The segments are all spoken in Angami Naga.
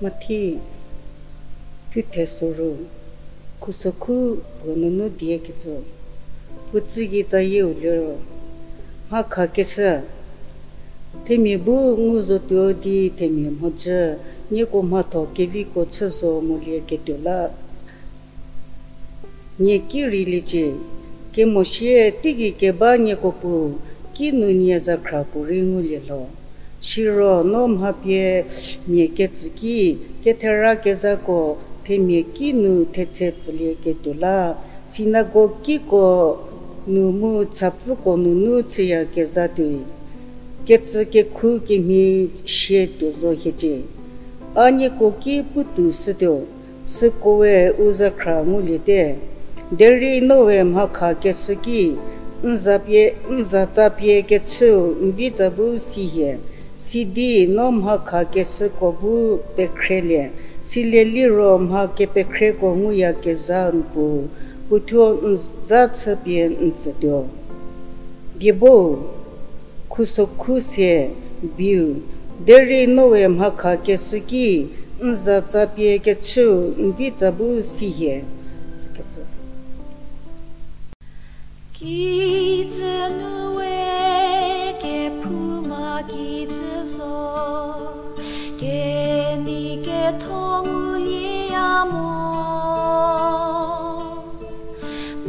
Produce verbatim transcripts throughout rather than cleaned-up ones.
Mathi, thuthe soru, khusokhu puo nunu die ketso, puo tsügei tsayieu liro, mha khakeshü, themia bu ngu zotuo di themia mhodzü, nieko mhatho keviko chü zo molie ketuo la. Nie ki rei liecie, kemosie teigei keba nieko puo, kinu nie zakhra puorei ngulie lho. Siro no mha pie mia kecü ki, kethera kezhako themia kinu thetse pfülie ketuo la, sinagog kiko nu mu chapfüko nunu chüya kezha tuoi, kecü kekhu kemhie sie tuo zo hiecie. A nieko ki putuo shütuo, sükoe u zakhra nguliete. Derei noe mha khakeshü ki, n za pie, n zatsa pie kechüu n vi tsa bu si hie, sidi no mha khakeshüko bu pekhrelie, silie liro mha kepekhreko nguyakezha n puo, puothuo n za chüpie n tsütuo. Diebo, khusokhu se, biu, derei noe mha khakeshü ki, n zatsa pie kechüu n vi tsa bu si hie. Kijü nu we kephouma kijü zo, kenei ketho ngulie ya mo.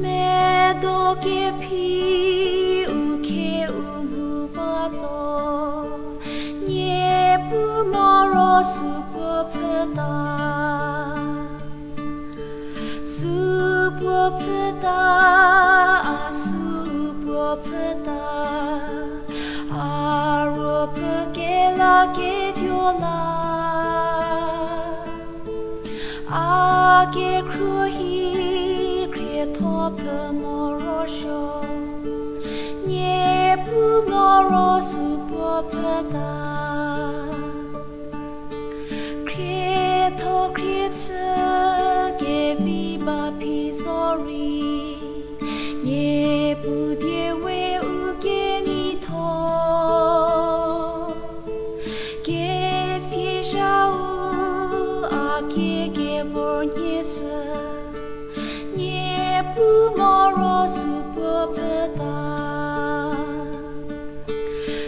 Medo kephi u khe u mu ba zo, Niepuu moro supuo pfhüta. Supuo pfhüta, a supuo pfhüta, a ruopfü kelaketuo la. A kekhruohi khriethopfü morosuo, Niepuu moro supuo pfhüta. Khrietho khriechü kevi ba phi zorei, Niepuu die we u kenei tho. Kesiezhau a kie kevor nyie shü, Niepuu moro supuo pfhüta.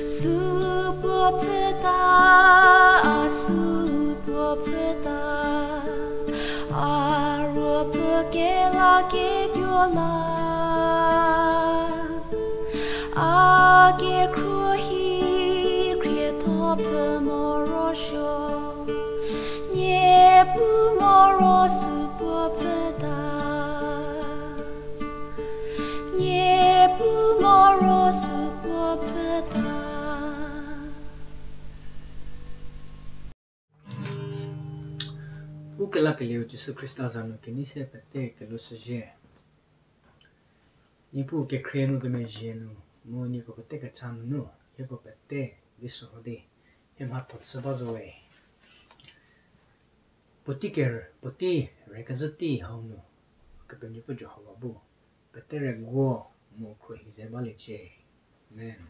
Supuo pfhüta, a supuo pfhüta, a ruopfü kelaketuo la. A kekhruohi khriethopfü morosuo, Niepuu moro supuo pfhüta. Niepuu moro supuo pfhüta. Ukelakelieu Jisu Khrista za nu kenei se pete kelushüzhie. Niepuu kekhrie nu kemezhie nu, mu nieko pete kecha nunu, hieko pete di süho di, hie mhatho chü ba zoe. Puotei ker, puotei rei kezhü tei hau nu, Kepenuopfü Jihova bu pete rei guo mu khruohi ze baliecie. Amen.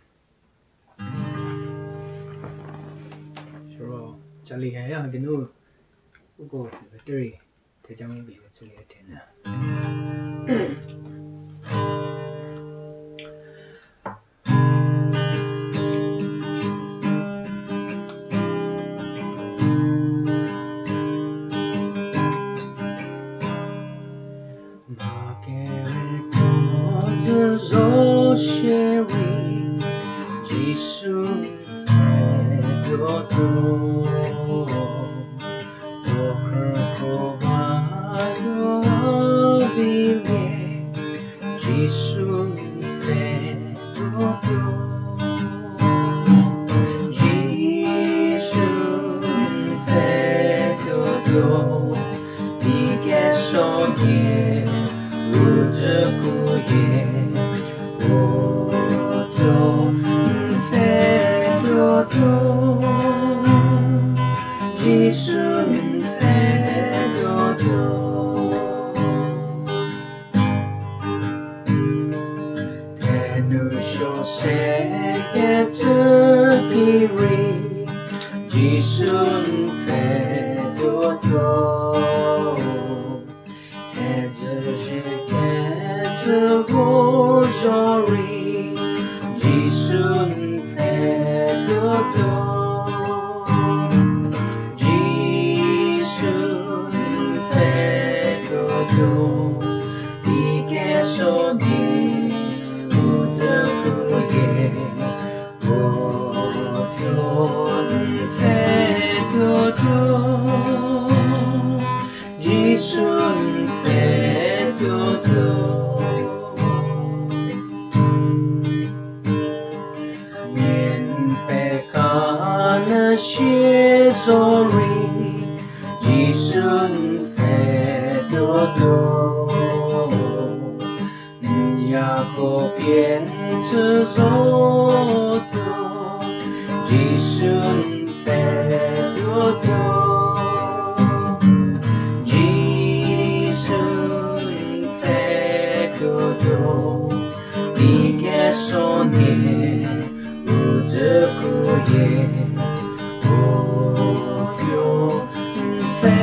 Siro, cali haya geinu, uko pete rei theja ngu kelie chülie thenyü. Mha kere kemo zo shierei, Jisu n pfhetuotuo. Puo khrükhro ba tuo vilie, Jisu n pfhetuotuo. Jisu n pfhetuotuo. Di keso nie, u dzüku hie, u tuo n pfhetuotuo. Jisu n pfhetuotuo. Thenu suo se kecü ki rei, Jisu n pfhe tuotuo. Kecü zhie kecü vor zorei, Jisu n pfhe tuotuo. Jisu n pfhe tuotuo. Di keso di u dzü kuye, puo thuo n pfhe tuotuo. Jisu n pfhe tuotuo. Mia n peka nyü sie zorei, Jisu n pfhe tuotuo. N yako pie n tsü zotuo, Jisu n pfhe tuotuo. Jisu n pfhe tuotuo. Di keso nie u dzü kuye, puo thuo n pfhe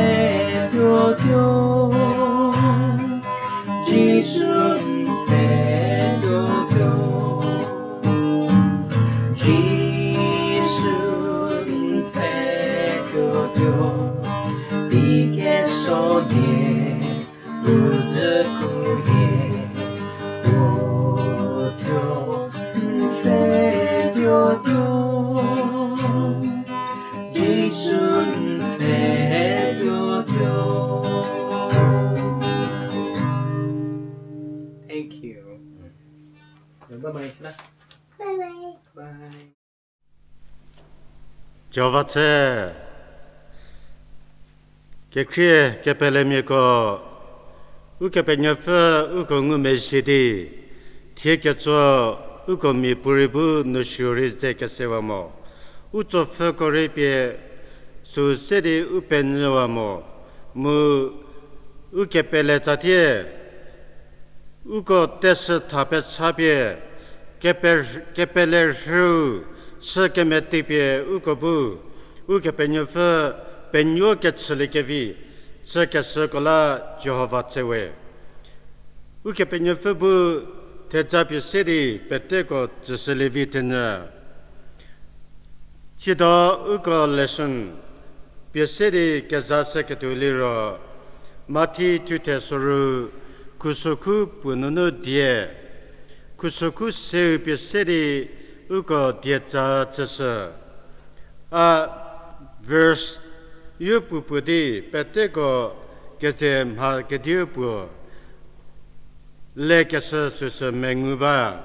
tuotuo. Jisu n pfhe tuotuo. Jisu n pfhe tuotuo. Di keso nie u dzü kuye, puo thuo n pfhe tuotuo. Jisu n pfhe tuotuo. Thank you. Bye bye, Sina. Bye bye. Bye. Jihova tse, kekhrie kepelemiako, Ukepenuopfü uko ngumezhie di, thie ketso uko miapuorei bu nousuo rei ze kesewa mo. U tsopfhüko rei pie süu se di u penyüwa mo. Mu u kepele tsatie, uko teshü tha pechapie, kepe-, kepele rhüu chü kemetipie uko bu Ukepenuopfü penuo kechüliekevi chükeshüko la Jihova tsewe. Ukepenuopfü bu theja pie se di peteko tsüshülievi thenyü. Sidi uko lesson pie se di kezashüketuo liro, Mathi thuthe soru khusokhu puo nunu die, khusokhu seu pie se di uko dietsa chüshü. A verse yopupuo di peteko keze mha kedipuo lekeshü süsü mengu ba.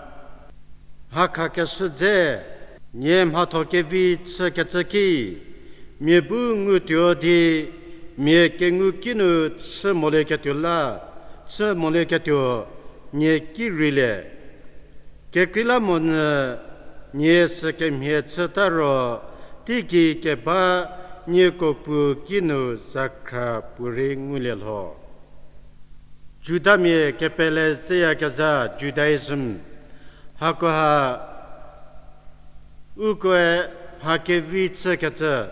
Mhakhakeshü dze, nie mhatho kevi chükecü ki, mia bu ngutuo di, mia kengu kinu chü molieketuo la, chü molieketuo, nie ki reilie. Kekreilamonyü nie sükemhie chüta ro, teigei keba nieko puo kinu zakhra puorei ngulie lho. Judamia kepele zeyakezha Judaism, hakoha ukoe mha kevi chükecü,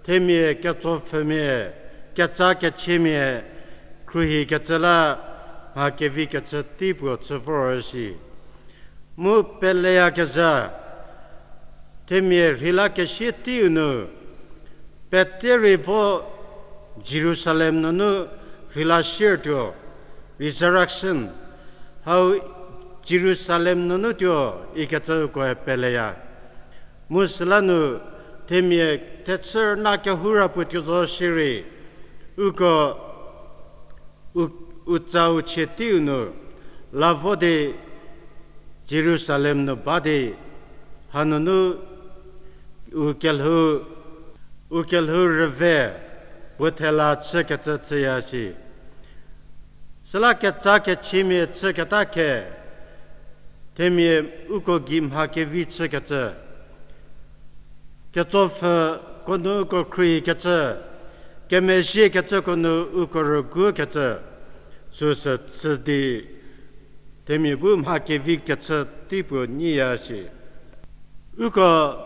themia ketsopfhümia, ketsakechiemia khruohikecü la mha kevi kecü teipuo chü vor shi. Mu peleyakezha, themia rheilakesie teiu nu, pete rei vo Jerusalem nunu rheilashiertuo, resurrection, hau Jerusalem nunu tuo ikecü ukoe peleya. Mu süla nu themia thechü rüna kehoura puo tuo zo shierei, uko u, u tsa u chie teiu nu, la vo di Jerusalem nu ba di, hanunu u kelhou, u kelhou rüve puo thela chükecü chüya shi. Süla ketsakechiemia chüketa khe, themia uko gei mha kevi chükecü, ketsopfhüko nu uko khruohikecü, kemezhiekecüko nu uko rügukecü, süsü chü di, themia bu mha kevi kecü teipuo nyiya shi. Uko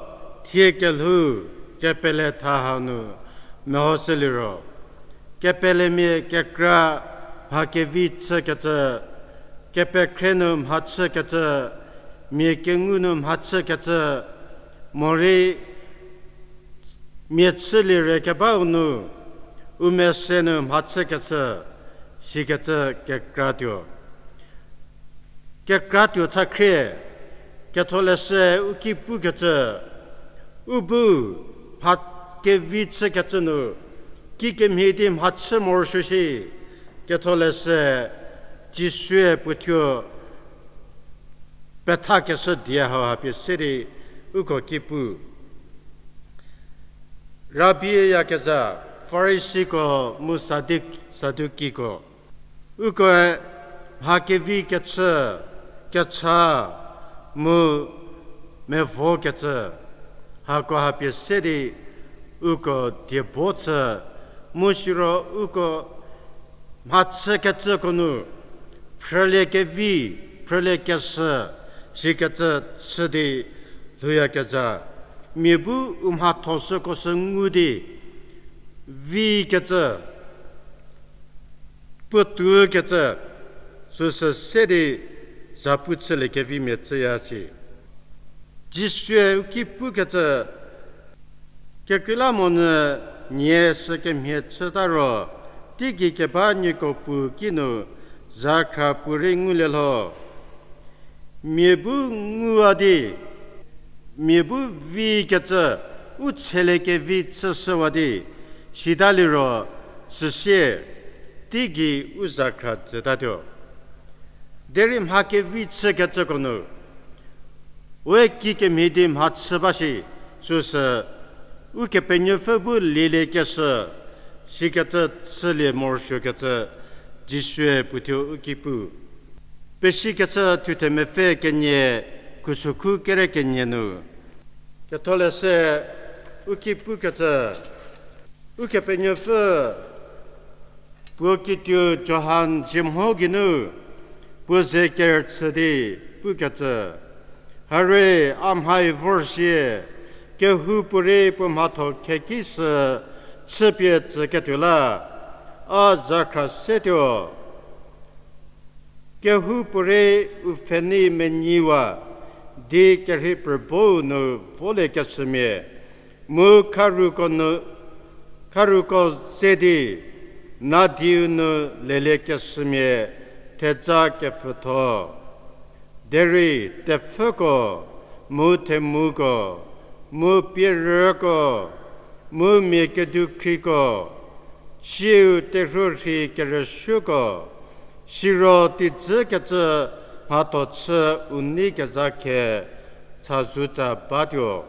thie kelhou kepele tha hau nu, Mehoshü liro, kepelemia kekra mha kevi chükecü, kepekhre nu mha chükecü, mia kengu nu mha chükecü, morei mia chülie re kebau nu, u mese nu mha chükecü, sikecü kekratuo. Kekratuo thakhrie, Ketholeshü u ki pukecü, u bu mha kevi chükecü nu, kikemhie di mha chü morosuo shi, Ketholeshü Jisue puothuo pethakeshü die hauha pie se di uko ki pu. Rabiyakezha, Farisiko mu Sadik-, Sadukiko, ukoe mha kevi kechü, kecha, mu mevokecü, hakoha pie se di uko diebo chü, mu siro uko mha chükecüko nu, phrülie kevi, phrülie keshü, sikecü chü di lhouyakezha, mia bu u mhatho süko sü ngu di, vikecü, puotou kecü, süsü se di zapu chülie kevimia chüya si. Jisue u ki pukecü, kekreilamonyü nie sükemhie chüta ro, teigei keba nieko puo kinu zhakhra puorei ngulie lho. Mia bu ngua di, mia bu vikecü, u tshelie kevi chüshüwa di, sita liro, süsie, teigei u zhakhra jütatuo. Derei mha kevi chükecüko nu, we kikemhie di mha chü ba shi, süsü, Ukepenuopfü bu lieliekeshü, sikecü chülie morosuokecü, Jisue puothuo u ki pu. Pesikecü thuthe mepfü kenie, khusokhu kere kenie nu. Ketholeshü u ki pukecü, Ukepenuopfü puo kituo Johan ziemho geinu puo ze kerüchü di pukecü, Harie, a mhai vor sie, kehoupuorei puo mhatho kheki sü chüpie tsüketuo la, a zhakhra setuo. Kehoupuorei u pfhenei menyiwa di kerhei prebou nu voliekeshümia, mu kharuko nu, kharuko ze di nadiu nu leliekeshümia theja kepfütho. Derei tepfüko, mu themuko, mu pierüko, mu mia kedukhriko, siu terhuo rhi kerüsuoko, siro teijükecü mhatho chü u nei kezha khe chazouta batuo.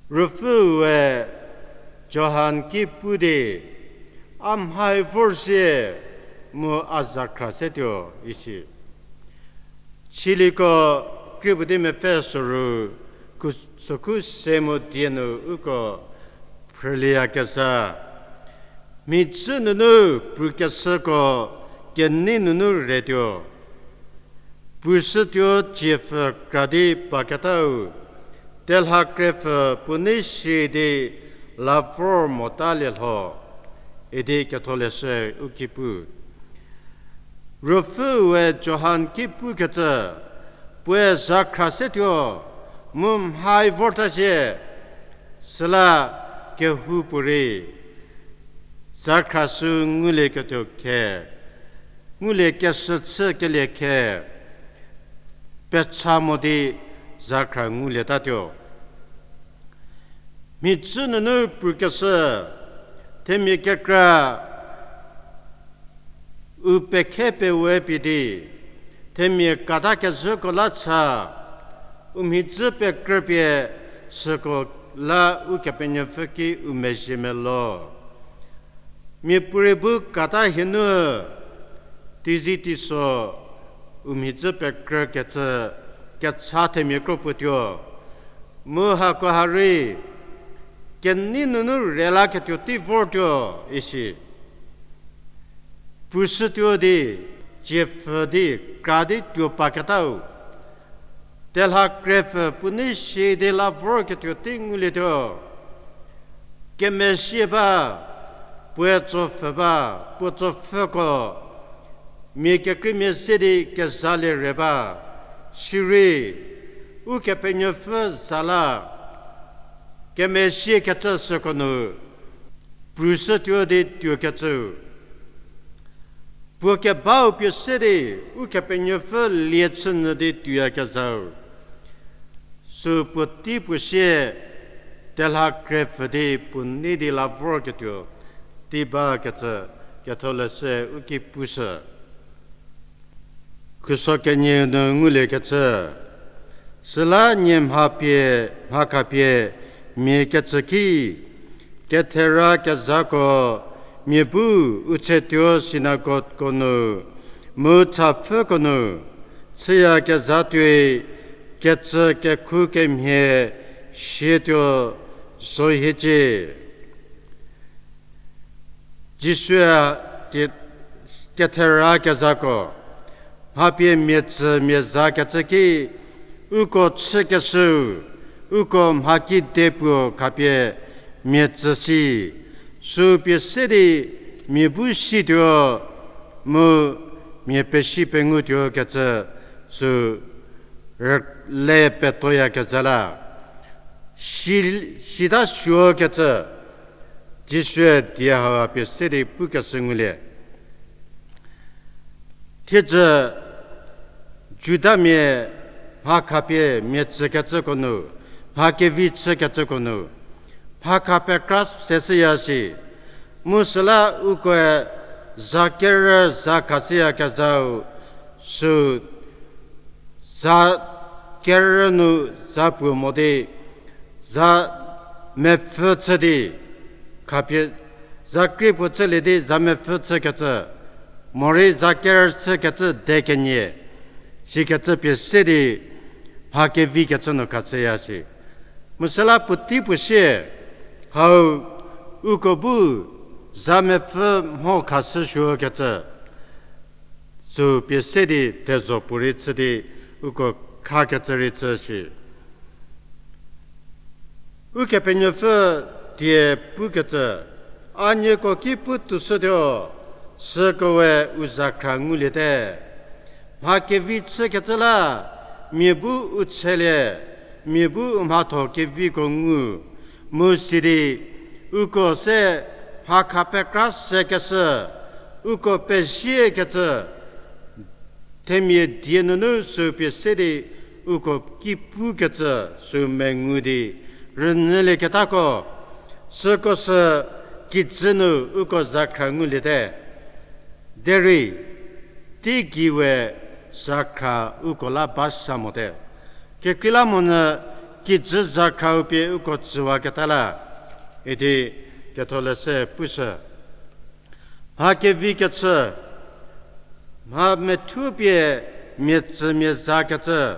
Ruopfüe Johan ki pu di, a mhai vor sie mu a zhakhra setuo isi. Siliko krie puo di mepfü soru, khusokhu se mu die nu uko phrülieyakezha. Mhidzü nunu prukeshüko kenei nunu retuo. Pushütuo tsiepfü kra di paketau, telha krepfü puo nei si di la vor mota lielho, idi Ketholeshü u ki pu. Ruopfüe Johan ki pukecü, puoe zhakhra setuo, mu mhai vorta sie, süla kehoupuorei zhakhra sü ngulieketuo khe, nguliekeshü chükelie khe, pecha mo di zhakhra ngulietatuo. Mhidzü nunu prukeshü, themia kekra u pekhe pewe pie di, themia kata kezhüko la cha, u mhidzü pekrüpie süko la Ukepenuopfü ki u mezhie melo. Miapuorei bu kata hienu teizi teiso u mhidzü pekrükecü kecha themia kro puotuo. Mu hakoha rei, kenei nunu rela ketuo tei vortuo isi. Pushütuo di, tsiepfü di, kra di tuo paketau. Telha krepfü puo nei si di la vorketuo tei ngulietuo. kemezhie ba, puoe tsopfhü ba, puo tsopfhüko mia kekreimia se di kezalie re ba, sirei Ukepenuopfü za la kemezhiekecü süko nu prüshütuo di tuokecüu. Puo kebau pie se di Ukepenuopfü lie chünyü di tuoyakezhau. Sü puotei puo sie telha krepfü di puo nei di la vorketuo tei bakecü Ketholeshü u ki pushü. Khuso kenie nu nguliekecü. Süla nie mha pie, mha khapie mia kecü ki, kethera kezhako mia bu u tsetuo synagogueko nu, mu thapfüko nu, chüyakezha tuoi kecü kekhu kemhie sietuo zo hiecie. Jisue ke-, kethera kezhako mha pie mia tsü mia zakecü ki, uko chükeshüu, uko mha kide puo khapie mia tsü si, sü pie se di mia bu situo, mu mia pesi pengutuo kecü sü rüle petoyakezha la. Si, sita suokecü Jisue die hau pie se di pukeshü ngulie. Thiedzü Judamia mha khapie mia tsükecüko nu, mha kevi chükecüko nu, mha kha pekra seshüya si. Mu süla ukoe za kerü za khashüyakezhau sü za kerü nu za puo mo di, za mepfü chü di, khapie za krie puo chülie di za mepfü chükecü, morei za kerü chükecü de kenie, sikecü pie se di mha kevikecü nu khashüya si. Mu süla puotei puo sie, hau uko bu za mepfü mho khashü suokecü sü pie se di thezho puorei chü di uko khakecü rei chü si. Ukepenuopfü die pukecü, a nieko ki pu toushütuo, süko we u zakhra nguliete. Mha kevi chükecü la, mia bu u tshelie, mia bu u mhatho keviko ngu, mu sidi uko se mha kha pekra sekeshü, uko peziekecü, themia die nunu sü pie se di uko ki pukecü sü mengu di rünyülieketako, süko sü kijü nu uko zakhra nguliete. Derei, teigei we zakhra uko la ba sa mote. Kekreilamonyü kijü zakhrau pie uko tsüwaketa la, idi Ketholeshü pushü. Mha kevikecü, mha methuo pie mia tsü mia zakecü,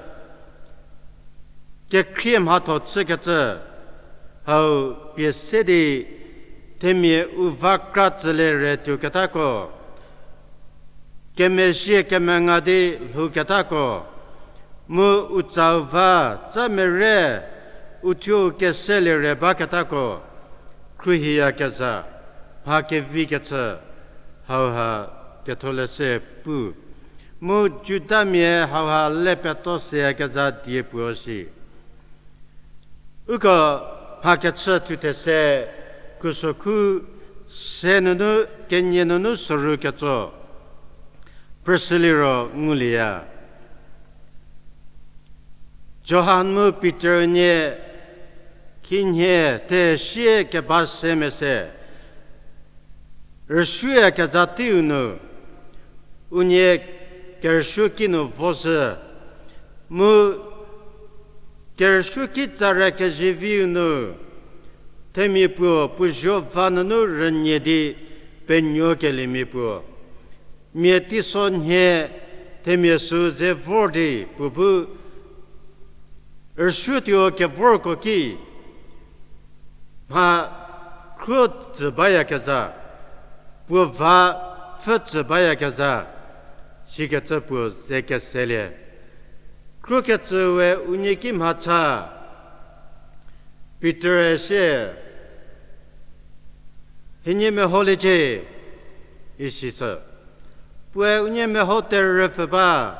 kekhrie mhatho chükecü, hau pie se di themia u va kra tsülie re tuoketako, kemezhie kemenga di lhouketako, mu u tsau va tsa mere u thuo keselie re baketako, khruohiyakezha, mha kevikecü, hauha Ketholeshü pu. Mu Judamia hauha le peto seyakezha die puo si. Uko mha kechü thuthe se, khusokhu se nunu kenie nunu soru ketso, phrüshüliro ngulieya. Johan mu Peter unie khinhie thesie keba se mese, rüsuoyakezha teiu nu, unie kerüsuoki nu vozhü, mu kerüsuoki tsare keziviu nu, themia puo puo zuo va nunu rünyie di penuokeliemia puo. Mia teisonhie themia sü ze vor di puo bu rüsuotuo kevorko ki, mha khruo tsü bayakezha, puo va pfhü tsü bayakezha, sikecü puo ze keselie. Khrukecü we unie ki mhacha, Peter-e sie, Hienie meholiecie, isi sü. Puoe unie meho terüpfü ba,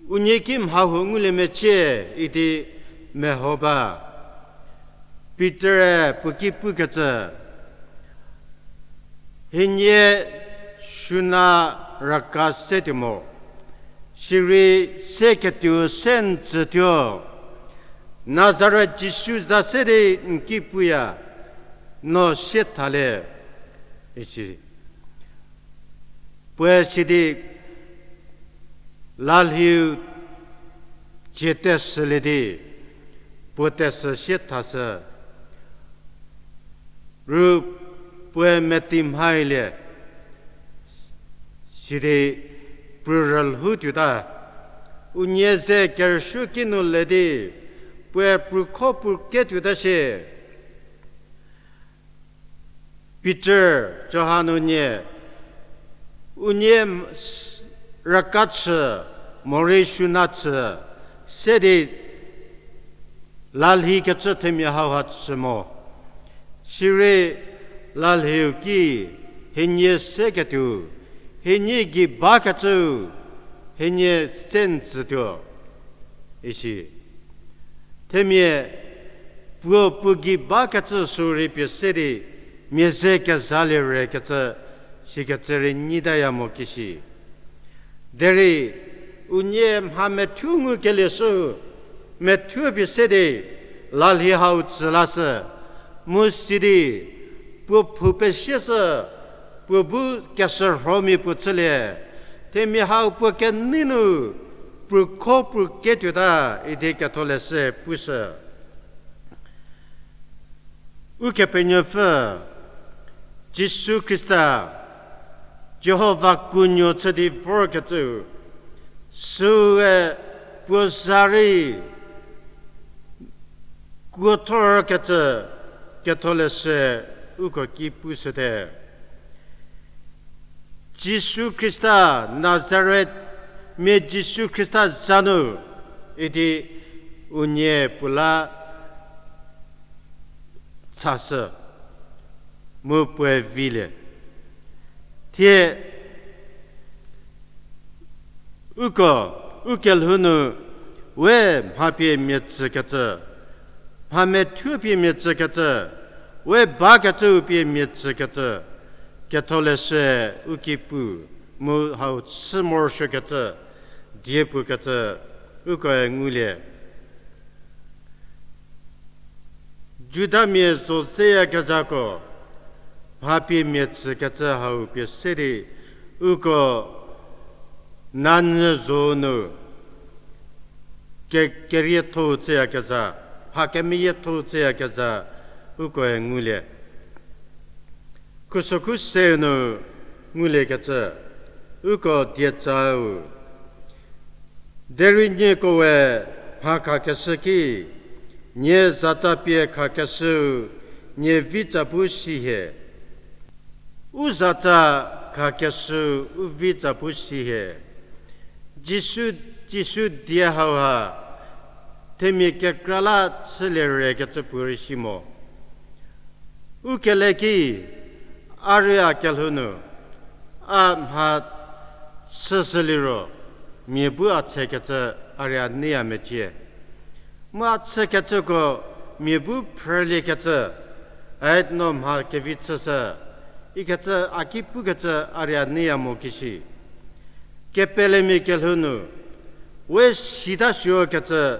unie ki mha huo ngulie mecie, idi meho ba. Pitor-e puo ki pukecü, hienie suna raka se tuo mo, sirei se ketuo se n tsütuo. Nazaret Jisu za se di n ki puya, no sie thalie, isi. Puoe sidi lalhiu cie tesülie di, puo tesü sie thashü. Ru puoe meti mhailie, sidi pru rülhou tuota. Unie ze kerüsuo kinu le di, puoe prukho pruke tuota shie. Pitor, Johan unie, unie raka chü, morei suna chü, se di lalhi kecü themia hauha chü mo. Sirei lalhiu ki, hienie se ketuo, hienie gei bakecüu, hienie se n tsütuo, isi. Themia puo puo gei bakecü sü rei pie se di, mia ze kezalie rekecü, sikecü rei nyitaya mo kishi. Derei unie mha methuo ngukelie shü, methuo pie se di, lalhi hau tsü lashü, mu sidi puo phou pesieshü, puo bu keshürhomia puo chülie, themia hau puo kenei nu prukho pruke tuota idi ketholeshü pushü. Ukepenuopfü, Jisu Khrista, Jihova kunuo chü di vorkecüu, süue puo za rei kuothorkecü ketholeshü uko ki pushüte. Jisu Khrista, Nazaret mia Jisu Khrista za nu, idi unie puo la chashü, mu puoe vilie. Thie uko, u kelhou nu, we mhapie mia tsükecü, mha methuo pie mia tsükecü, we bakecüu pie mia tsükecü, ketholeshü u ki pu, mu hau chü morosuokecü, die puokecü, ukoe ngulie. Judamia zo zeyakezhako, mhapie mia tsükecü hau pie se di, uko nanyü zo nu, ke-, kerietho-u chüyakezha, mha kemeyietho-u chüyakezha, ukoe ngulie. Khusokhu seu nu nguliekecü, uko dietsau. Derei nieko we mha khakeshü ki, nie zatsa pie khakeshüu nie vitsa bu si hie. U zatsa khakeshüu u vitsa bu si hie. Jisu, Jisu die hauha, themia kekra la chülie rekecü puorei si mo. U kele ki, a rei a kelhou nu, a mha chüshü liro, mia bu a tshekecü a rei a neiya mecie. Mu a tshekecüko mia bu phrüliekecü, a no mha kevi chüshü, ikecü a ki pukecü a rei a neiya mo kishi. Kepelemia kelhou nu, we sita suokecü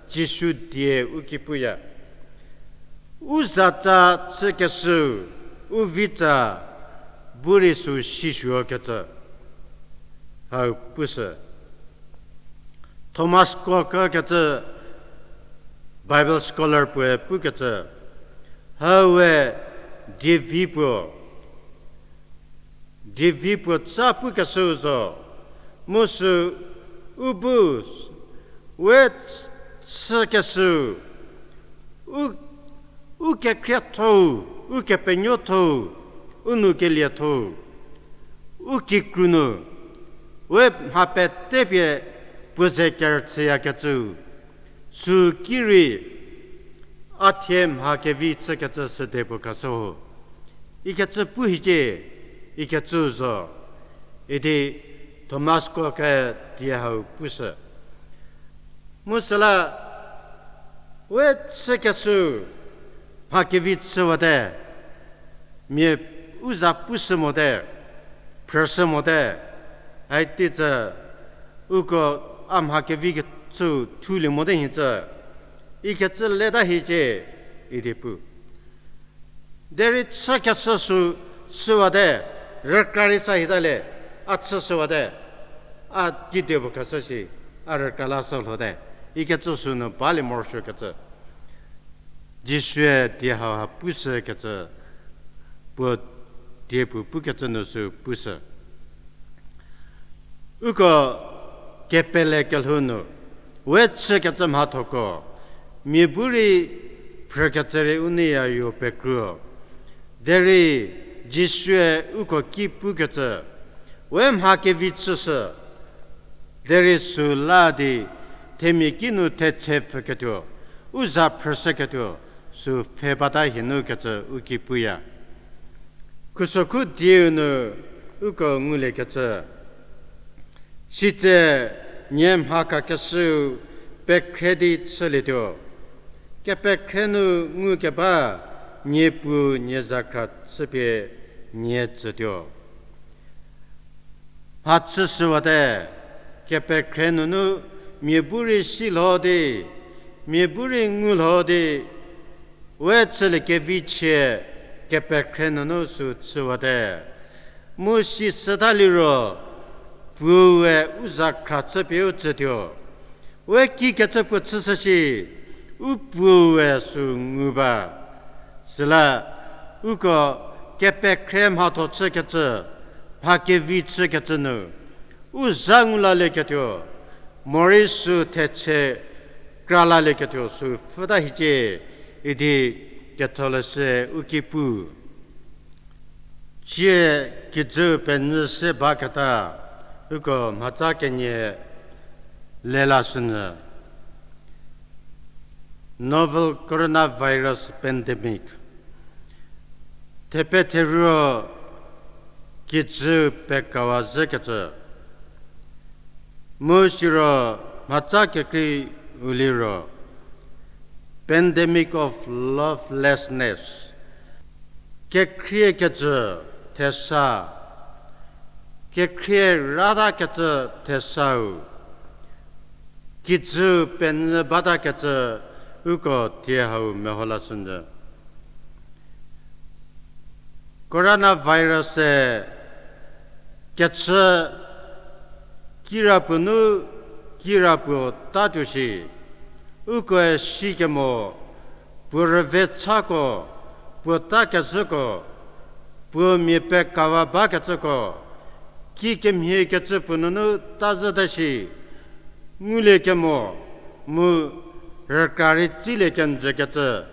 Jisu die u ki puya. U zatsa chükeshüu, u vitsa bu rei sü sisuokecü, hau pushü. Thomas Cook kecü Bible scholar puoe pukecü, haue dievi puo, dievi puo tsa pukeshüu zo, mu sü u bu, we chükeshüu, u, u kekhriethou, u kepenuothou, u nou keliethou, u kikru nu, we mha pete pie puo ze kerüchüyakecüu, sü ki rei a thie mha kevi chükecü süde puo khashü ho. ikecü pu hiecie, ikecü zo, idi Thomas Cook-e die hau pushü. Mu süla, we chükeshü, mha kevi chüwate, mia u za pushü mote, phrüshü mote, haiti tsü, uko a mha kevi kechü thulie mote nhicü, ikecü leta hiecie, idi pu. Derei chükeshü sü chüwate, rükra rei sa hita le, a chüshüwate, a kide puo khashü shi, a rükra la sü lhote, ikecü sünu balie morosuokecü. Jisue die hau ha pushükecü, puo die puo pukecü nu sü pushü. Uko kepele kelhou nu, we chükecü mhathoko, mia bu rei phrükecü rei u neiya yo pekruo. Derei Jisue uko ki pukecü, we mha kevi chüshü, derei sü la di themia kinu thetse pfüketuo, u za phrüshüketuo, sü pfhe bata hienu kecü u ki puya. Khusokhu dieu nu uko nguliekecü, sitse nie mha kakeshüu pekhre di chülietuo. Kepekhre nu ngukeba niepu nie zakhra chüpie nie tsütuo. Mha chüshüwate, kepekhre nunu mia bu rei si lho di, mia bu rei ngu lho di, we chüliekevi chie kepekhre nunu sü chüwate. Mu si süta liro, puoue u zakhra chüpie u tsütuo. We kikecü puo chüshü shi, u puoue sü ngu ba. Süla, uko kepekhre mhatho chükecü, mha kevi chükecü nu, u za ngu lalieketuo, morei sü thetse kra lalieketuo sü pfhüta hiecie, idi ketholeshü u ki pu. Tsie kijü penyü se baketa, uko mhatsa kenie lelashünyü. Novel coronavirus pandemic. Thepetheruo kijü pekawa zhükecü. Mu siro mhatsa kekreiu liro, pandemic of lovelessness. Kekhriekecü thesa, kekhrie ratakecü thesau, kijü penyü batakecü uko thie hau meho lashünyü. Coronavirus-e kechü kirapuo nu kirapuo tatuo shi, ukoe sikemo, puo rüvechako, puo takezhüko, puo mia pekawa bakecüko, kikemhie kecü puo nunu ta zhüte shi, ngulie kemo, mu rükra rei tsilie kenjükecü,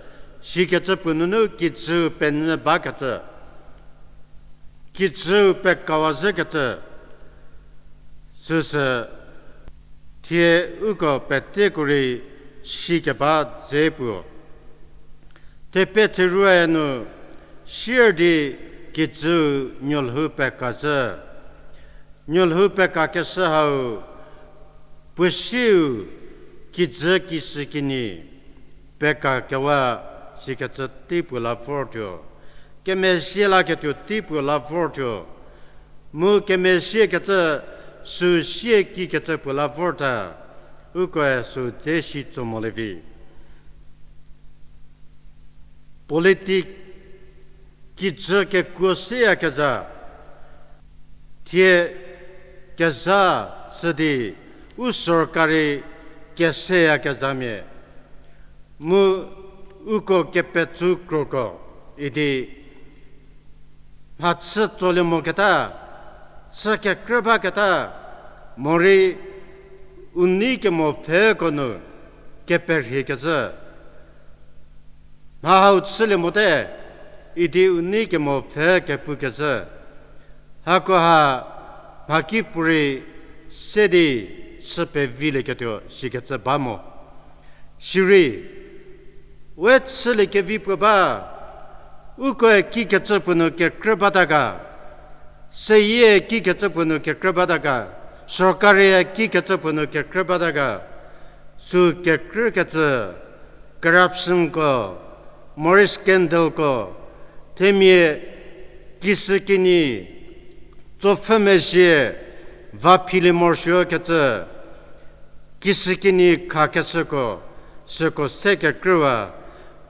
shikecü puo nunu kijü penyü bakecü, kijü pekawa zhükecü, süsü thie uko peteko rei shikeba dze puo. Thepetheruoe nu sier di kijü nuolhou pekazhü. Nuolhou pekakeshü hau puo siu kijü kishükinyi pekakewa sikecü tei puo la vortuo. Kemezhie laketuo tei puo la vortuo. Mu kemezhiekecü sü sie kikecü puo la vorta. Ukoe sü dze si tso molie vi. Politic kijü kekuo seyakezha, thie kezha chü di u sorkari keseyakezhamia, mu uko kepetsu kroko idi mhachü tsolie moketa, chü kekrü baketa, morei u nei kemo pfheko nu keperhiekezhü. Mha hau chülie mote, idi u nei kemo pfhe kepukezhü. Hakoha mhakipuorei se di chü pevilieketuo shikecü ba mo. Sirei, we chüliekevi puo ba, Ukoe kikecü puo nu kekrü bata ga, seyie kikecü puo nu kekrü bata ga, sorkari kikecü puo nu kekrü bata ga, sü kekrükecü, corruptionko, morei scandalko, themia kishükinyi, tsopfhü mezhie, va philie morosuokecü, kishükinyi khakeshüko, süko se kekrüwa,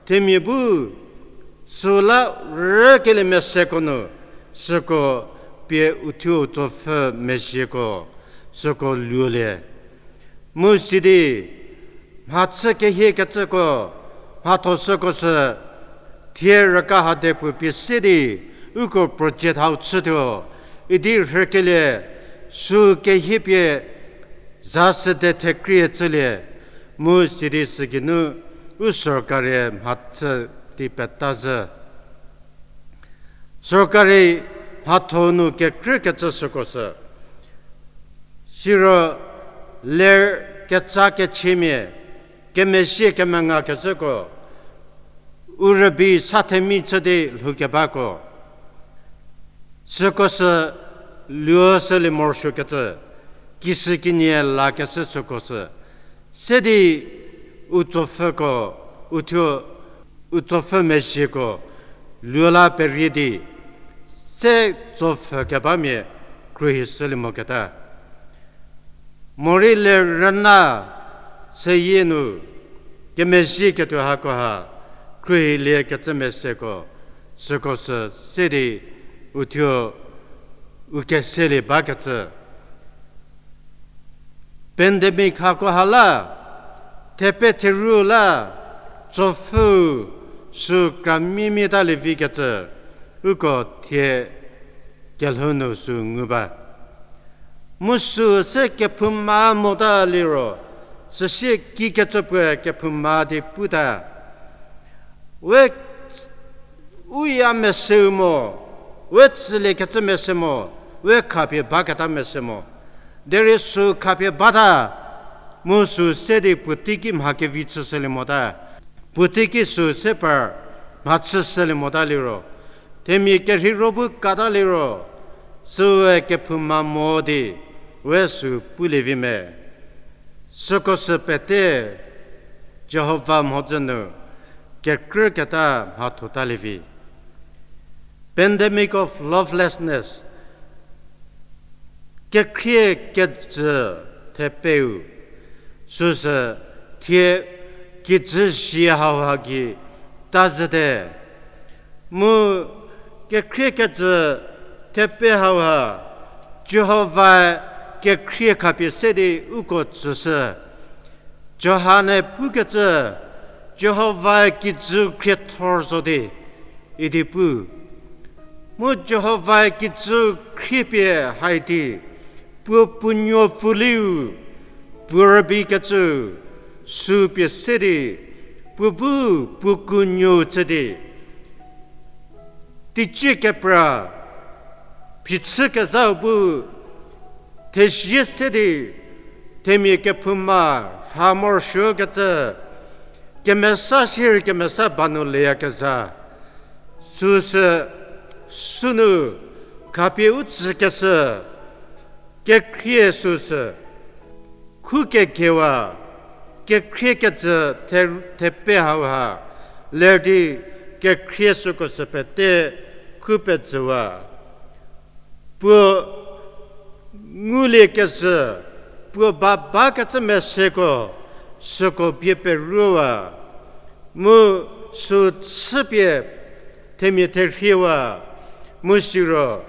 themia bu, süla rükelie meseko nu, süko pie uthuo tsopfhü mezhieko, süko luolie. Mu sidi, mhachü kehiekecüko, mhatho süko sü, thie rüka hade puo pie se di, uko project hau chütuo, idi rhükelie, sü kehiepie, za sede thekrie chülie, mu sidi sügeinu, u sorkari mhachü di peta zhü. Sorkari mhatho nu kekrükecü süko sü. Siro ler keca kechimia, kemezhie kemengakecüko, u rübei sa themia chü di lhoukebako. Süko sü luo sülie morosuokecü, kishükinyi lakeshü süko sü. Se di u tsopfhüko, uthuo, u tsopfhü mezhieko, luo la perie di, se tsopfhü kebamia khruohi shülie moketa. Morei le rüna seyie nu, kemezhieketuo hakoha, khruohiliekecü meseko, süko sü se di uthuo u keselie bakecü. Pandemic hakoha la, thepe theru la, tsopfhü sü kramia miatalie vikecü, uko thie kelhou nu sü ngu ba. Mu sü se kephouma mota liro, süsie kikecü puoe kephouma di puta. We u ya meseu mo, we tsüliekecü mese mo, we khapie baketa mese mo. Derei sü khapie bata, mu sü se di puoteiki mha kevi chüshülie mota. Puoteiki sü se par mhachüshülie mota liro, themia kerheiro bu kata liro, süe kephouma mo di, we sü pulie vi me. Süko sü pete, Jihova mhodzü nu, kekrüketa mhathota lievi. Pandemic of lovelessness. Kekhrie kejü thepeu. Süsü thie kijü zie hauha gei ta zhüte. Mu kekhrie kejü thepe hauha, Jihovae kekhrie khapie se di uko tsüshü. Johan-e pukecü, Jihovae kijü khriethor zo di, idi pu. Mu Jihovae kijü khriepie hai di, puo puo nuo pfuliu, puo rübeikecü, sü pie se di, puo bu puo kuo nuou chü di. Teicie kepra, phichü kezhau bu, thezie se di, themia kephouma, rha morosuokecü, kemesa shierei kemesa ba nu leyakezha. Süsü, sünu, khapie u tsükeshü, kekhrie süsü, khu kekewa, kekhrie kejü the-, thepe hauha, ler di kekhrie süko sü pete khu pejüwa. Puo ngulie kezhü, puo ba bakecü meseko, süko bie peruowa. Mu sü chüpie themia therhiewa, mu siro,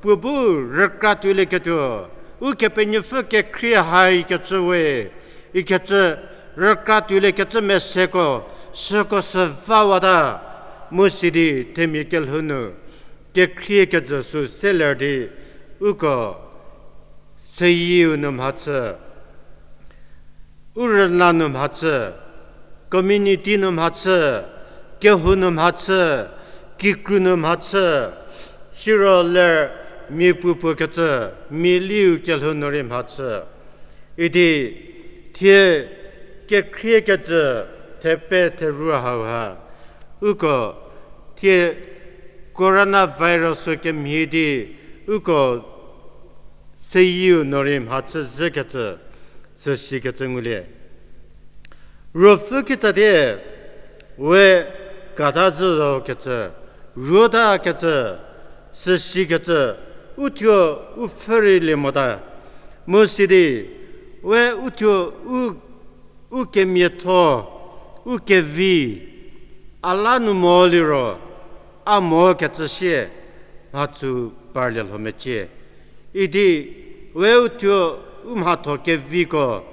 puo bu rükra tuolieketuo, Ukepenuopfü kekhrie haikecü we, ikecü rükra tuoliekecü meseko, süko sü vawata, mu sidi themia kelhou nu, kekhrie kejü sü seler di, uko, seyieu nu mhachü, u rüna nu mhachü, community nu mhachü, kehou nu mhachü, kikru nu mhachü, siro ler mia puopuo kecü, mia liu kelhou nu rei mhachü. Idi thie kekhrie kejü thepe theru hauha, uko thie coronavirus kemhie di uko seyieu nu rei mhachü zhükecü, süsikecü ngulie. Ruopfü kitsatie, we kata zhü zo kecü, ruotakecü, süsikecü, uthuo u pfhü rei lie mota. Mu sidi, we uthuo u, u kemiatho, u kevi, a la nu mo liro, a mo kecü sie, mhathu parlie lho mecie. Idi, we uthuo u mhatho keviko,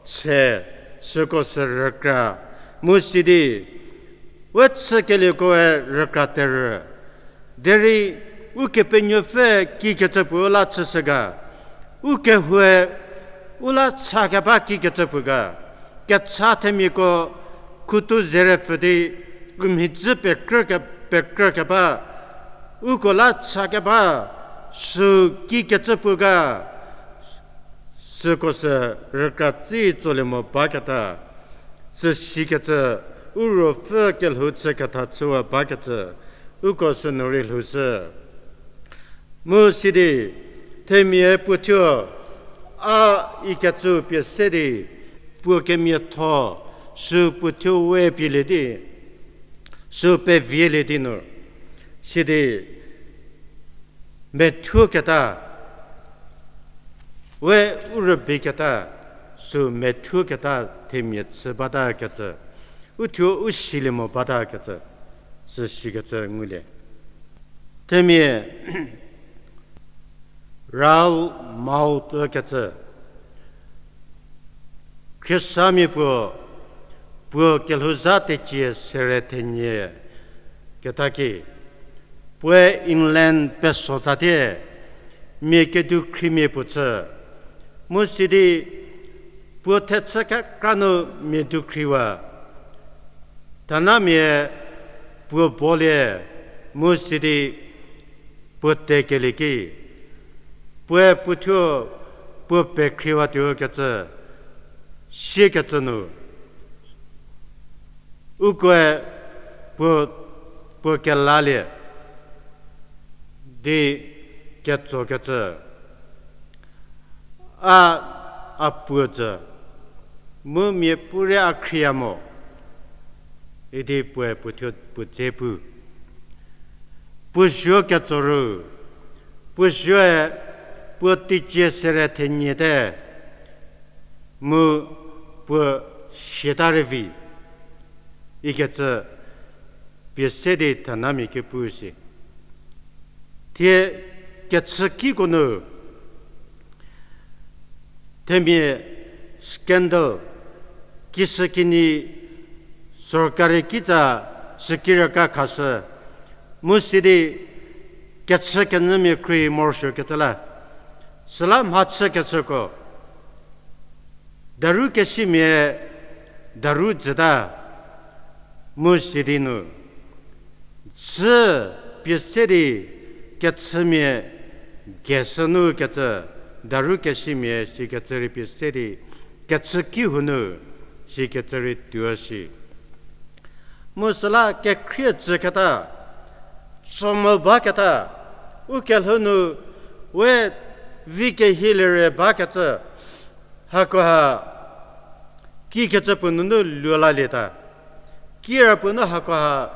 se, süko sü rükra, mu sidi, we chükelieko we rükra terü. Derei, Ukepenuopfü kikecü puo u la chüshü ga, u kehoue u la cha keba kikecü puo ga, kecha themiako khutu zerepfü di, u mhidzü pekrü ke-, pekrü keba, uko la cha keba, sü kikecü puo ga, süko sü rükra tsi tsolie mo baketa, süsikecü, u ruopfü kelhou chüketha chüwa bakecü, uko sünu rei lhoushü. Mu sidi, themia puothuo, a ikecü pie se di, puo kemiatho, sü puothuo we pielie di, sü pevielie di nu, sidi, methuoketa, we u rübeiketa, sü methuoketa themia chü batakecü, uthuo u silie mo batakecü, süsikecü ngulie. Themia Ralph Moulton kecü, Khristamia puo, puo kelhouzha tecie sere thenie keta ki, puoe England peso tatie, mia kedukhrimia puo chü. Mu sidi, puo thechü kekra nu mia dukhriwa. Thanamia puo bolie, mu sidi, puo tekelie ki, puoe puothuo puo pekhriwatuo kecü, siekecü nu, ukoe puo, puo kelalie di ketsokecü, a, a puo tsü, mu miapuorei a khrie mo, idi puoe puothuo puo dze pu. Puo zuo ketso ru, puo zuoe puo teicie sere thenie te, mu puo siata rei vi, ikecü pie se di thanamia ki pu si. Thie kechükiko nu, themia scandal, kishükinyi sorkari kitsa sükirüka khashü, mu sidi kechükenyümia khrie morosuokecü la, süla mhachükecüko, daru kesimia daru jüta, mu sidi nu, dzü pie se di kechümia gesü nu kecü, daru kesimia sikecü rei pie se di kechüki hu nu sikecü rei tuo si. Mu süla kekhrie tsüketa, tso mo baketa, u kelhou nu we vi kehielie rei bakecü, hakoha kikecü puo nunu luo lalieta, kira puo nu hakoha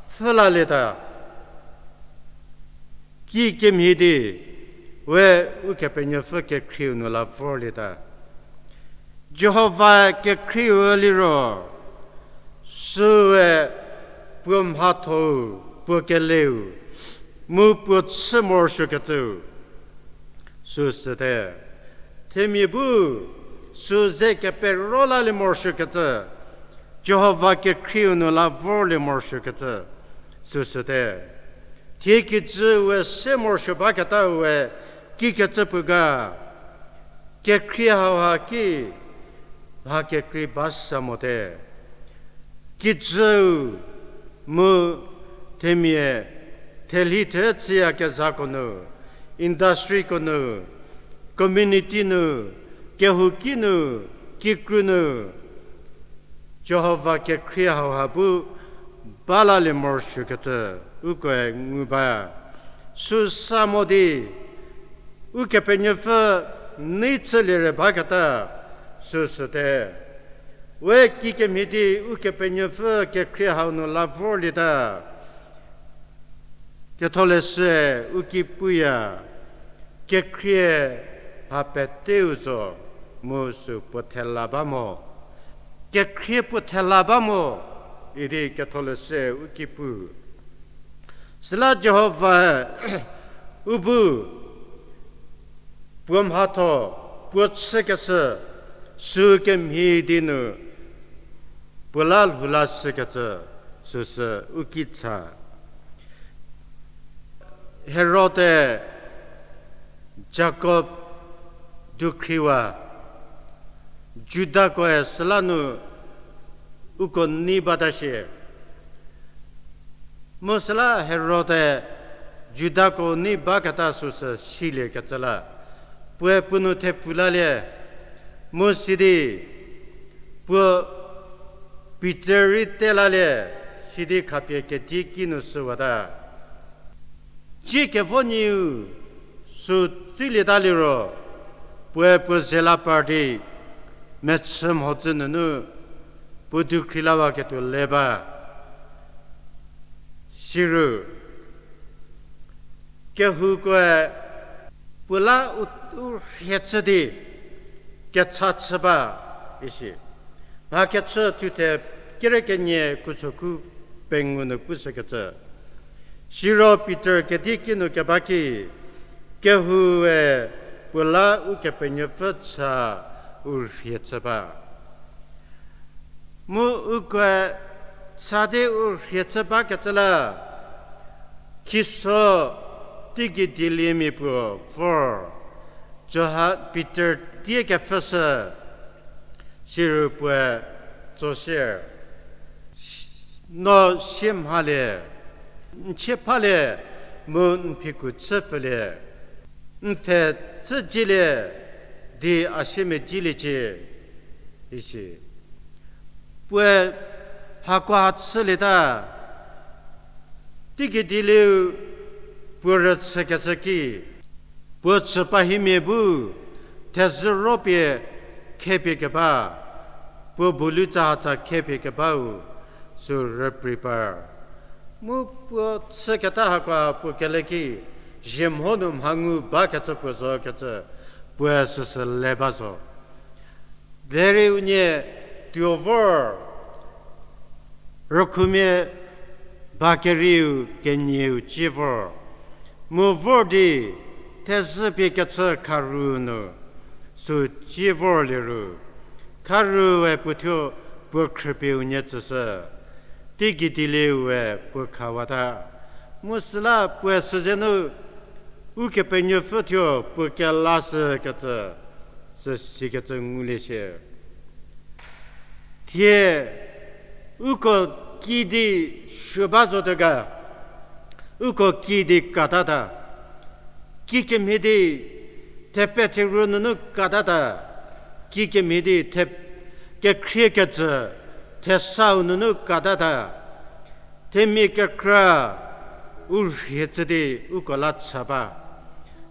pfhü lalieta, kikemhie di we Ukepenuopfü kekhrieu nu la vorlieta. Jihova kekhrieu liro, süe puo mhathou, puo keleu, mu puo chü morosuokecüu, süsüte. Themia bu, sü ze kepero lalie morosuokecü, Jihova kekhrieu nu la vorlie morosuokecü, süsüte. Thie kijü we se morosuo baketa we kikecü puo ga, kekhrie hauha ki, mha kekrei ba sa mote. Kijüu mu themia, thelhi the chüyakezhako nu, industryko nu, community nu, kehouki nu, kikru nu, Jihova kekhrie hauha bu balalie morosuokecü, ukoe ngu ba. Süsa mo di, Ukepenuopfü nei chülie re baketa, süsüte. We kikemhie di Ukepenuopfü kekhrie hau nu la vorlieta. Ketholeshüe u ki puya, kekhrie ha peteu zo mu sü puo thela ba mo. Kekhrie puo thela ba mo, idi Ketholeshüe u ki pu. Süla Jihovae u bu puo mhatho, puo chükeshü, sü kemhie di nu, puo la lhou la shükecü, süsü u ki cha. Herode-e Jakob dukhriwa, Judakoe süla nu uko nei bata shie. Mu süla Herode-e Judako nei baketa süsü siliekecü la, puoe puo nou thepfu lalie, mu sidi puo Pitor rei te lalie, sidi khapie kedi ki nu shüwata. Tsie kevo nyiu sü tsilieta liro, puoe puo ze la par di, mechü mhodzü nunu, puo dukhri lawaketuo le ba. Siru, kehoukoe puo la u, u rhie chü di, kecha chü ba, isi. Mhakechü thuthe kere kenie kusoku pengou nu pushükecü. Siro Pitor kedi ki nu keba ki, kehoue puo la Ukepenuopfü cha u rhie chü ba. Mu ukoe cha di u rhie chü bakecü la, khiso teigei dieliemia puo vor, Johan Pitor die kepfhüshü, siru puoe tso sier, no sie mhalie, n chie phalie, mu n phiku chü pfülie, n pfhe chü dzielie, di a siemedziliecie, isi. Puoe hakoha chülieta, teigei dielieu puo rüchükecü ki, puo chü pahimia bu thezhü ro pie khepie keba, puo bu lu tsahatsa khepie kebau, sü rüpri par. Mu puo chüketa hakoha puo kele ki, zhie mho nu mha ngu bakecü puo zokecü, puoe süsü le ba zo. Derei unie tuo vor, rükhumia ba kerieu kenieu cie vor. Mu vor di thezhü pie kechü kharu nu sü cie vorlie ru, kharue puothuo puo khrüpie unie tsüshü. Teigei dielieu we puo khawata. Mu süla puoe süzenu Ukepenuopfü thuo puo kelashükecü, sü sikecü ngulie shie. Thie uko kidi suo ba zote ga, uko kidi katata, kikemhie di thepetherü nunu katata, kikemhie di the, kekhriekecü thesau nunu katata, themia kekra u rhie chü di uko la cha ba.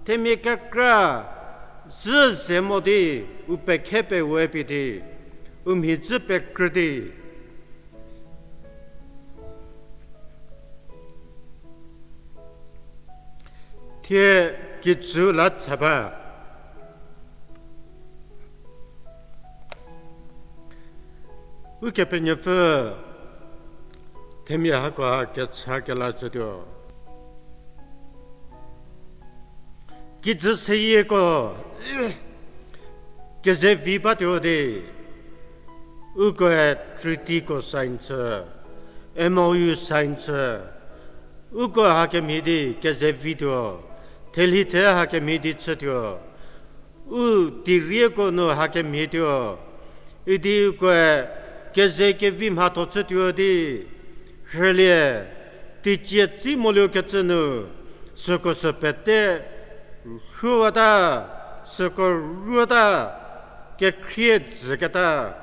Themia kekra zhü ze mo di u pekhe pewe pie di, u mhidzü pekrü di, thie kijü la cha ba. Ukepenuopfü themia hakoha kecha kelashütuo. Kijü seyieko kezevi batuo di, ukoe treatyko sign chü, M O U sign chü, uko hakemhie di kezevituo, thelhi the hakemhie di chütuo, u teirieko nu hakemhietuo, idi ukoe keze kevi mhatho chütuo di, rhülie, teicie tsi moluokecü nu, süko sü pete rhuwata, süko rhuwata, kekhrie dzüketa,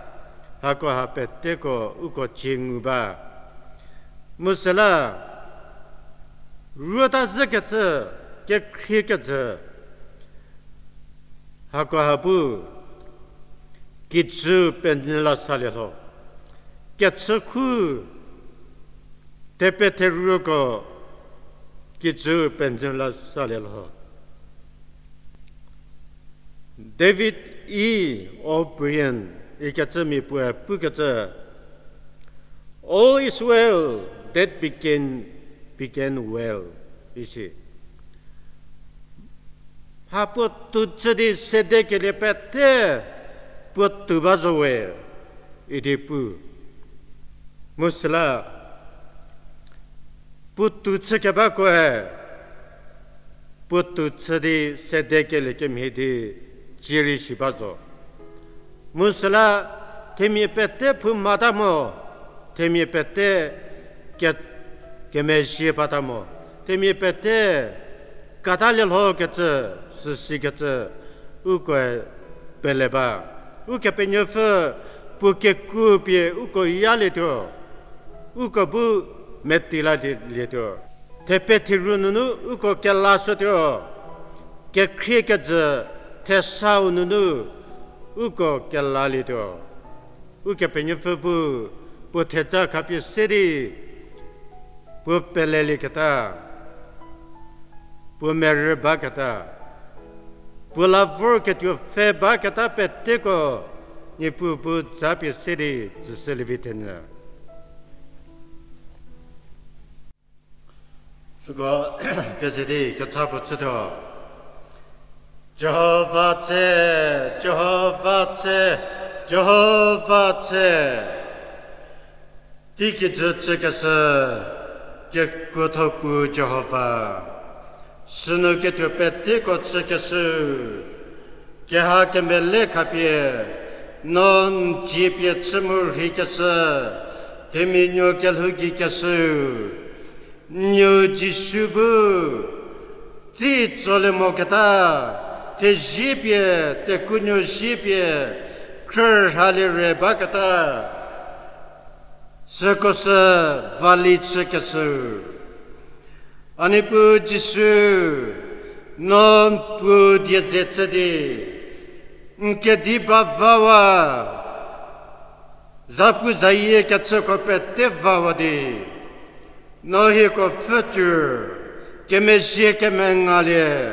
hakoha peteko uko cie ngu ba. Mu süla, Ruota zhükecü, kekhriekecü, hakoha bu, kijü penyü la salie lho. Kechükhu, tepetheruoko, kijü penyü la salie lho. David E. O'Brien ikecümia puoe pukecü, All is well that begin, began well, isi. Mha puotou chü di sedekelie pete puotou ba zo we, idi pu. Mu süla, puotou chükebakoe, puotou chü di sedekelie kemhie di cie rei si ba zo. Mu süla, themia pete phoumata mo, themia pete ke-, kemezhie bata mo, themia pete katalie lhokecü, süsikecü, ukoe pele ba. Ukepenuopfü puo kekuo pie uko yalietuo, uko bu meti lalietuo. Thepetheru nunu uko kelashütuo, kekhriekejü thesau nunu uko kelalietuo. Ukepenuopfü bu puo theja khapie se di, puo pelelieketa, puo merü baketa, puo la vorketuo pfhe baketa peteko, Niepuu bu japie se di tsüshülievi thenyü. Uko keze di kecha puo chütuo. Jihova tse, Jihova tse, Jihova tse. Teikijü chükeshü, kekuotho puo Jihova. Sünu ketuo peteko chükeshü, keha kemele khapie, no n dzie pie chü mu rheikeshü, themia nuo kelhou gei keshü, n nuo Jisu bu, tsi tsolie moketa, thezie pie, tekunuo zie pie, khrürhalie re baketa, süko sü vali chükeshü. A Niepuu Jisu, no n puo die ze chü di, n kedi ba vawa, zapu zayie kechüko pete vawa di, no hieko pfhütuo, kemezhie kemengalie,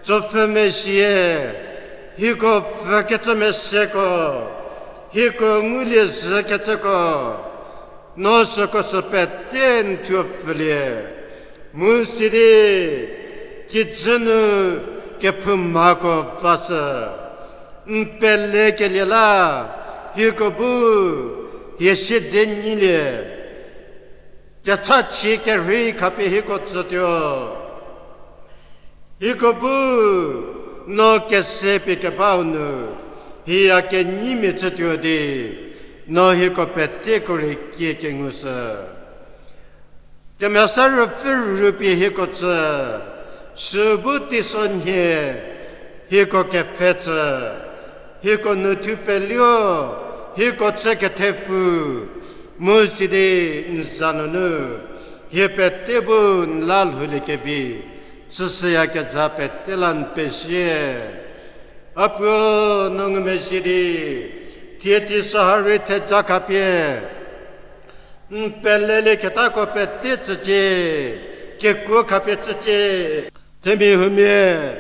tsopfhü mezhie, hieko pfhükecü meseko, hieko ngulie zhükecüko, no süko sü pete n thuo pfhülie. Mu sidi, kijü nu kephoumako vashü, n pelekelie la, hieko bu, hie siedze nyilie, kechachie kerhei khapie hieko tsütuo. Hieko bu, no kese pie kebau nu, hie a kenyimia chütuo di, no hieko peteko rei kie kengushü. Kemesa Ruopfü rüpie hieko tsü, sü bu teisonhie, hieko kepfhe tsü, hieko nu thupeluo, hieko chü kethepfu, mu sidi n za nunu, hie pete bu n la lhouliekevi, süsüyakezha pete la n pezie. A Puo, no ngumezhie di, thie teiso ha rei theja khapie, n pelelieketako pete tsücie, kekuo khapie tsücie. Themia huomia,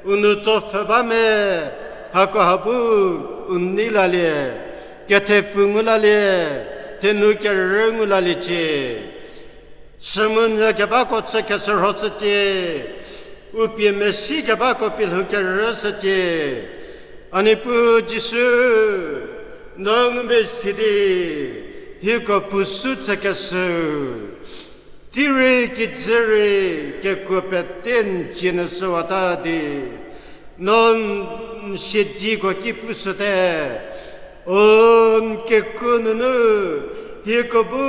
u nou tsopfhü ba me, hakoha bu, u nei lalie, kethepfu ngu lalie, thenou kerü ngu laliecie. Chümunyü kebako chü keshürhoshücie, u pie mesi kebako pie lhou kerüshücie. A Niepuu Jisu, no ngumezhie di, hieko puo sü chükeshü, tei rei kijü rei kekuo pete n dzie nu shüwata di, no n siedzeko ki pushüte, o n kekuo nunu, hieko bu,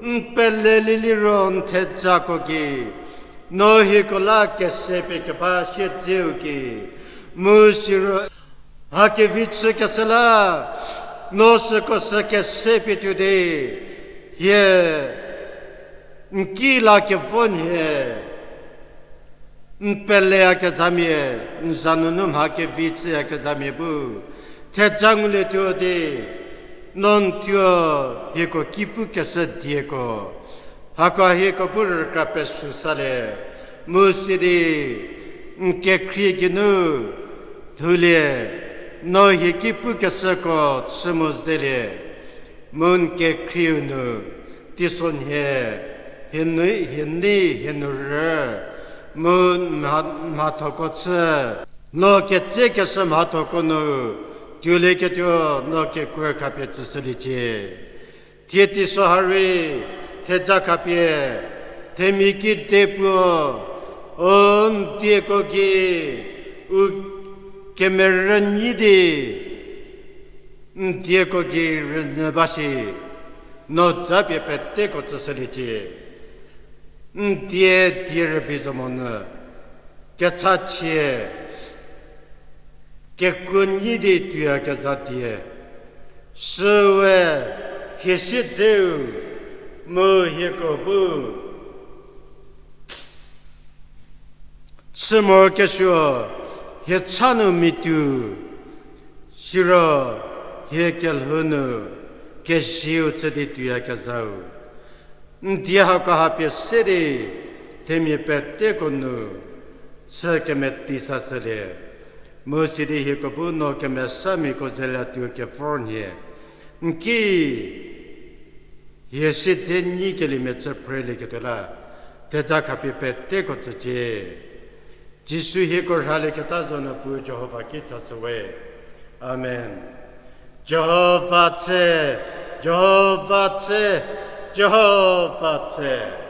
n pelelieliro n thejako ki, no hieko la kese pie keba siedzeu ki, mu siro, mha kevi chükecü la, no süko sü kese pie tuo di, hie N ki la kevo nhie, n peleyakezhamia, n za nunu mha kevi chüyakezhamia bu theja ngulietuo di, no n thuo hieko ki pukeshü dieko, hako hieko bu rükra pesü salie, mu sidi n kekhrie geinu lhoulie, no hie ki pukeshüko chü mo zelie, mu n kekhrieu nu teisonhie, hie nei, hie nei, hie nu rü, mu n mha, mhathoko chü, no ketsekeshü mhathoko nu tuolieketuo no kekuo khapie tsüshüliecie. Thie teiso ha rei theja khapie themia kide puo, o n dieko gei u kemerü nyi di n dieko gei rünyü ba shi, no japie peteko tsüshüliecie. N die die rübei zo monyü, kechachie, kekuo nyi di tuoyakezha die, süwe hie siedzeu mu hieko bu chü morokesuo hie cha nu mitu, siro hie kelhou nu kezieu chü di tuoyakezhau. N die hako ha pie se di themia peteko nu chü kemeti sashülie. Mu sidi hieko bu no kemesamiako zelatuo kevor nhie, n ki hie siedze nyikeliemia chü phrelieketuo la theja khapie peteko tsücie. Jisu hieko rhalieketa zo nu puo Jihova ki chashüwe. Amen. Jihova tse, Jihova tse, Jihova tse.